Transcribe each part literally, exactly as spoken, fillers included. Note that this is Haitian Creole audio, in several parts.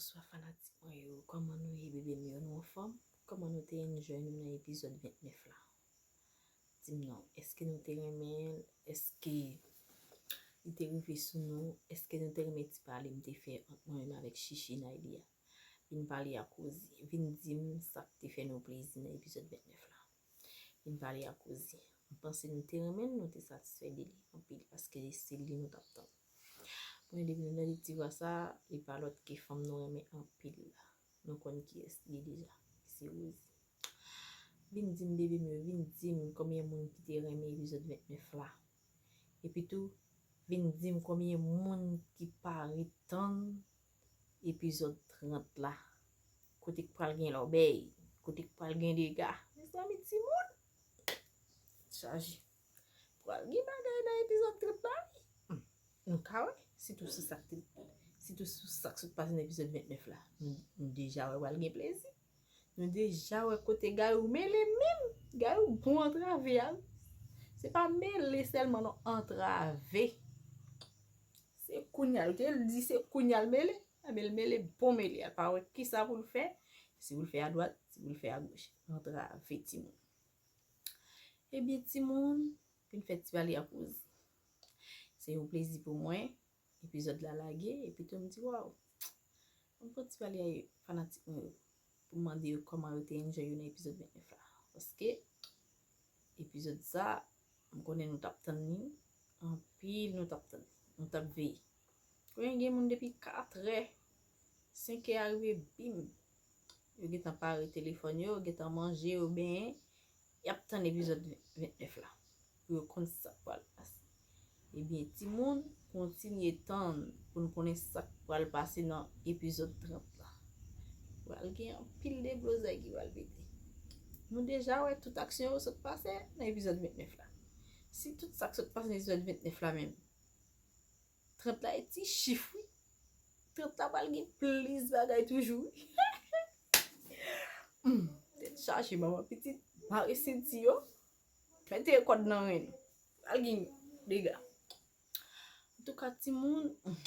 Bonswa fanatik mwen yo, kòman nou ye bebe m yo, nou anfòm? Kòman nou te enjoy nou nan epizòd vennèf la? Di m non, èske nou te renmen l? Èske li te rive sou nou? Èske nou te renmen ti pale m te fè ant mwen menm avèk Chichi Nayli a? Vin pale a koze, vin di m sa k te fè nou plezi nan epizòd vennèf la. Vin pale a koze. M panse nou te renmen l, nou te satisfè de li anpil, paske se li nou t ap tann. Mwen, depi nou tande ti vwa sa, li pa lòt ke fanm nou renmen anpil la. Nou konn kiyès li ye deja. Se Rosie. Vin di m, bebe m yo, vin di m konbyen moun ki te renmen epizòd vennèf la. Epi tou, vin di m konbyen moun ki pare tann epizòd trant la. Kote k pral gen lòbèy, kote k pral gen dega. Mezanmi, timoun, chaje. Pral gen bagay nan epizòd trant la, wi. Hmm. Nou ka wè, sitou sou sa k te, sitou sou sa k sot pase nan epizòd vennèf la. Nou, nou deja wè pral gen plezi. Nou deja wè kote Gayou mele menm. Gayou bon antrave a. Se pa mele sèlman non, antrave. Se kounya, l te di se kounya l mele. Ebyen, l mele bon mele. L pa wè kisa pou l fè. Si pou l fè adwat, si pou l fè agoch. Antrave timoun. Ebyen, timoun, vin fè ti pale a koze. Se yon plezi pou mwen. Epizòd la lage, epi tou m di, waw. M pran ti pale a fanatik mwen yo pou m mande yo kòman yo te enjoy yo nan epizòd vennèf la. Paske epizòd sa, m konnen nou t ap tann li, anpil nou t ap tann li, nou t ap veye. Konnen gen moun depi katrè, senkè a rive, bim, yo gentan pare telefòn yo, yo gentan manje, yo benyen, y ap tann epizòd vennèf la pou yo konn sa k pral pase. Ebyen, timoun, kontinye tann pou n konnen sa k pral pase nan epizòd trant la. Pral gen anpil deblozay ki pral pete. Nou deja wè tout aksyon yo sot pase nan epizòd vennèf la. Si tout sa k sot pase nan epizòd vennèf la menm, trant la e ti chif, wi. Trant la pral gen plis bagay toujou, wi. Hmm, tèt chaje, manman pitit, mare senti yo, mete kòd nan ren nou. Pral gen dega. Antouka, timoun, hmm,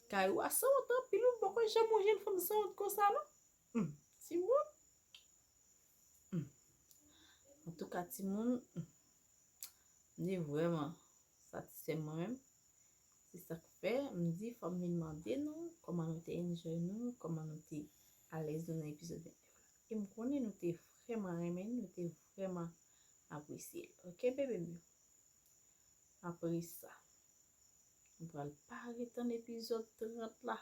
Gayou a sanwont anpil, wi, m poko janm wè jenn fanm sanwont konsa, non. Hmm, timoun. Hmm. Antouka, timoun, hmm, m te vrèman satisfè mwen menm. Se sa k fè m di fò m vin mande nou kòman nou te enjoy nou, kòman nou te alèz nou nan epizòd vennèf la. E m konnen nou te vrèman renmen l, nou te vrèman apresye l. Oke, bebe m yo? Apre sa, nou pral pare tann epizòd trant la.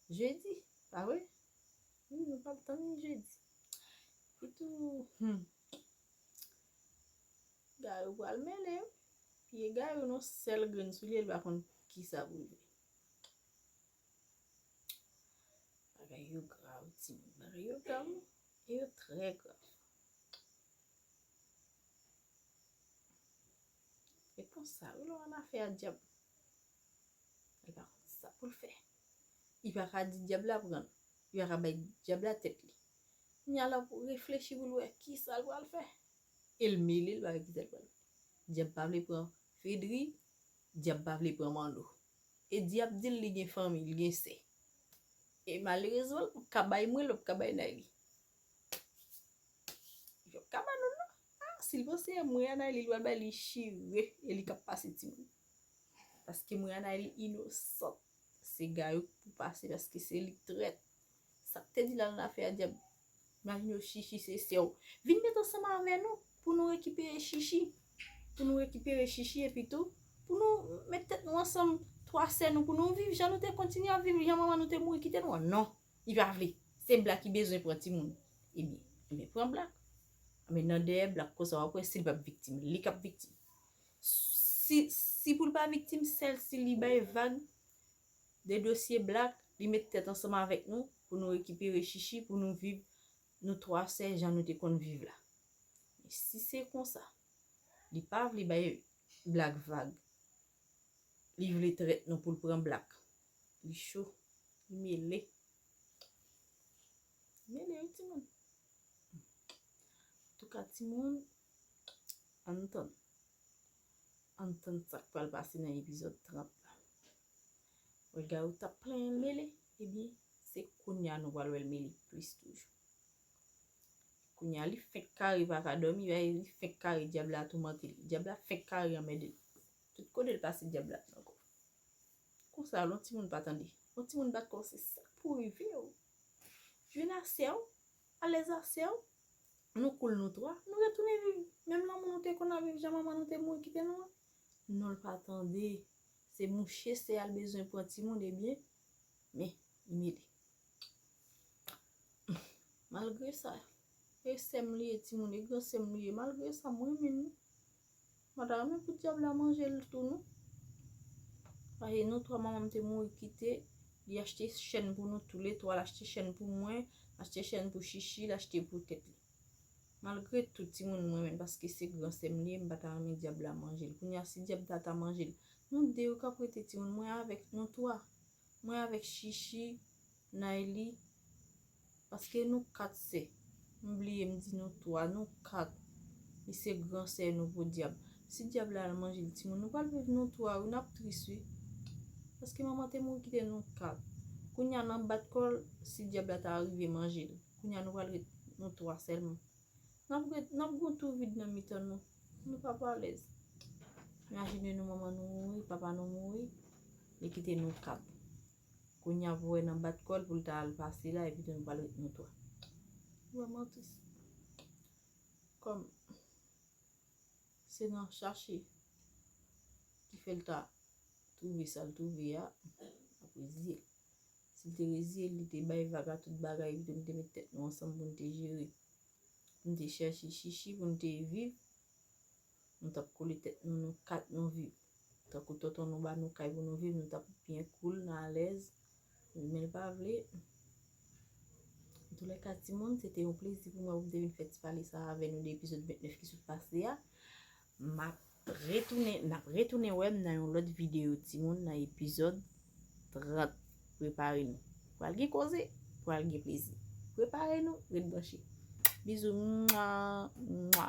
Jedi, pa vre? Wi, nou pral tann li jedi. Epi tou, hmm, Gayou pral mele, wi. Pye Gayou nan sèl grenn soulye, li pa konn kisa pou l fè. Bagay yo grav, timoun. Bagay yo grav, wi. E yo trè grav. E konsa, wi, lè w annafè a dyab, li pa konn sa pou l fè. Li pa ka di dyab la pran l. Li pa ka bay dyab la tèt li. Kounye a l ap reflechi pou l wè kisa l pral fè. E l mele, l pa wè kisa l pral fè. Dyab pa vle pran Fedri, dyab pa vle pran Manno. E dyab di l li gen fanmi, li gen sè. E malerezman, l p ap ka bay mwen, l p ap ka bay Nayli. Li p ap ka ba nou l non. Ah, si l panse mwen a Nayli, li pral bay li chire, e li k ap pase timoun. Paske mwen a Nayli inosant. Se Gayou k pou pase, paske se li k trèt. Sa k te di l al nan afè a dyab. Imajine w, Chichi se sè w. Vin met ansanm avè nou pou nou rekipere Chichi. Pou nou rekipere Chichi, epi tou, pou nou met tèt nou ansanm, twa sè nou, pou nou viv jan nou te kontinye ap viv, jan manman nou te mouri kite nou an. Non, li pa vle. Se Black ki bezwen pran timoun. Ebyen, ebyen, pran Black. Men nan dèyè Black konsa, w ap wè si l p ap viktim. Li k ap viktim. Si, si pou l pa viktim, sèl si li bay vag de dosye Black, li met tèt ansanm avèk nou pou nou rekipere Chichi, pou nou viv nou twa sè jan nou te konn viv la. Men si se konsa, li pa vle bay Black vag, li vle trèt nou pou l pran Black. Li cho, li mele. Li mele, wi, timoun. Antouka, timoun, ann tann. Ann tann sa k pral pase nan epizòd trant la. Wè Gary t ap plenyen l mele, ebyen, se kounye a nou pral wè l mele plis toujou. Kounye a, li fenk kare pa ka dòmi, li fenk kare dyab la toumante l. Dyab la fenk kare anmède l. Tout kote l pase, dyab la pran kò. Konsa, yon timoun pa tande. Yon timoun bat kò, se sa k pou rive w. Jwenn asè w, alèz asè w, nou koul nou twa, nou retounen viv menm lanmou nou te konn ap viv, jan manman nou te mouri kite nou an. Non, l pa tande. Se mouche sè a l bezwen pran timoun, ebyen, men, li mele. Malgre sa, e sè m li ye, timoun, e gran sè m li ye. Malgre sa, m renmen nou. M pa ta renmen pou dyab la manje l tou, non. Paske nou twa, manman m te mouri kite, li achte chèn pou nou toulètwa, l achte chèn pou mwen, l achte chèn pou Chichi, l achte pou tèt li. Malgre tout, timoun, m renmen l paske se gran sè m li ye, m pa ta renmen dyab la manje l. Kounye a, si dyab la ta manje l, nou de yo k ap rete, timoun, mwen avèk nou twa. Mwen avèk Chichi, Nayli, paske nou kat sè. M bliye m di nou twa, nou kat. Li se gran sè nou pou dyab. Si dyab la al manje l, timoun, nou pral viv nou twa, wi, n ap tris, wi. Paske manman te mouri kite nou kat. Kounye a, nan bat kò l, si dyab la ta rive manje l. Kounye a, nou pral ret nou twa sèlman. N ap ret, n ap gon twou vid nan mitan nou. Nou p ap alèz. Imajine nou, manman nou mouri, papa nou mouri, li kite nou kat. Kounye a pou wè nan bat kò l pou l ta al pase la, epi tou nou pral ret nou twa. Vrèman tris. Kòm se nan chache ki fè l ta twouve sa l twouve a, l ap reziye l. Si l te reziye l, li te bay vag a tout bagay, epi tou nou te met tèt nou ansanm pou nou te jere. Pou nou te chèche Chichi, pou nou te viv. Nou t ap kole tèt nou, nou kat nou viv. Tankou tonton nou ba nou kay pou nou viv, nou t ap byen cool, nou alèz. Men l pa vle. Antoulèka, timoun, se te yon plezi pou mwen pou m te vin fè ti pale sa avè nou de epizòd vennèf ki sot pase a. M ap retounen, n ap retounen wè m nan yon lòt videyo, timoun, nan epizòd trant. Prepare nou. Pral gen koze, pral gen plezi. Prepare nou, ret branche. Bizou, mwa, mwa.